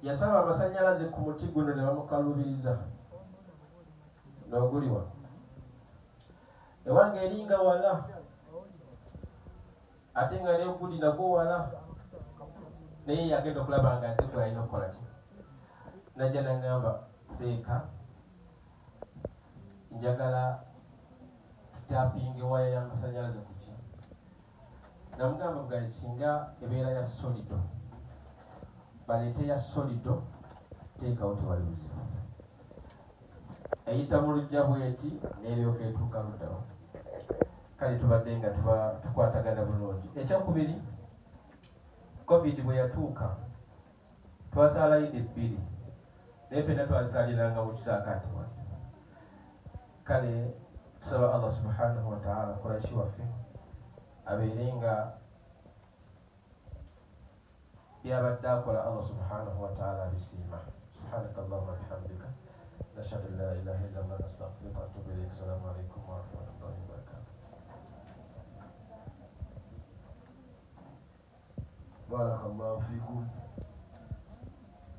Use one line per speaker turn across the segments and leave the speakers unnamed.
Yasaba amasannyalaze ku muti guno ne bamukalubiriza n'oguliwa. Ewange eringa wala, ate nga n'eguli nagwo wala, naye yagenda okulaba nga nze gwe alina okukola ki. Najja n'aŋŋamba, Seeka, njagala tutapinge waya y'amasannyalaze ku ki. Namugamba bugayi singa ebeera ya solido, baleete ya solido, teekawo tewali buzibu. Eyita mu luggya bweti n'eryoka etuuka luddawo. Kale tubadde nga tuba tukwatagana bulungi. Ekyokubiri, COVID bwe yatuuka twasaala Idi bbiri, naye ffenna twazisaaliranga mu kisaakaate wano. Kale tusaba Allah subhanahu wa ta'ala Kuraishi waffe abeere nga byabadde akola Allah subhanahu wa ta'ala abisiima. Subhanaka Allahumma bihamdika nashhadu an la ilaha illa Allah nastaghfiruka wa atubu ilayk. Assalamu alaikum wa rahmatullahi wa barakatuh.
Barakallahu fikum.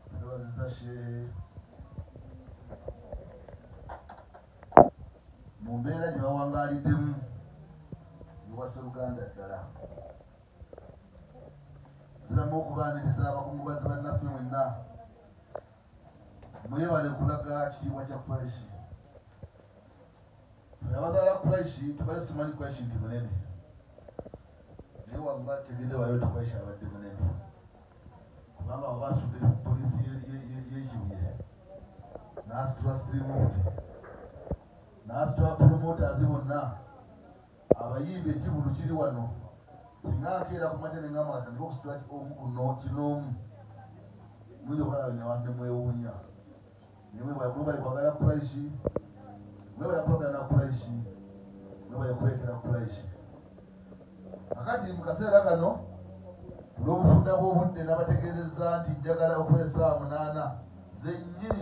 Twebaziza Shehe mu mbeera gye bawangaaliddemu ewa Sseruganda ddala. Nziramu okubaaniriza abakungubazi bannaffe mwenna, mwebale kulaga kitiibwa kya Kuraishi. Ffe abazaala Kuraishi tubadde tumanyi Kuraishi nti munene, naye wallahi tegedde wayo nti Kuraishi abadde munene, kubanga waba asudde poliisi y'Ekibuye, n'asitula Supreme Mufti, n'asitula promoters bonna abayimbi. Ekivulu kiri wano, singa nkeera ku makya ne ŋŋamba katandike okusitula omu kuno kinoomu, muyinza okulaba ne mwewuunya. Naye mwebale kwagala Kuraishi, mwebale kwagala Kuraishi, mwebale kwekera Kuraishi. Kakati mu kaseera kano olw'obufunda bw'obudde nabategeezezza nti njagala okukola essaawa 8 zennyini.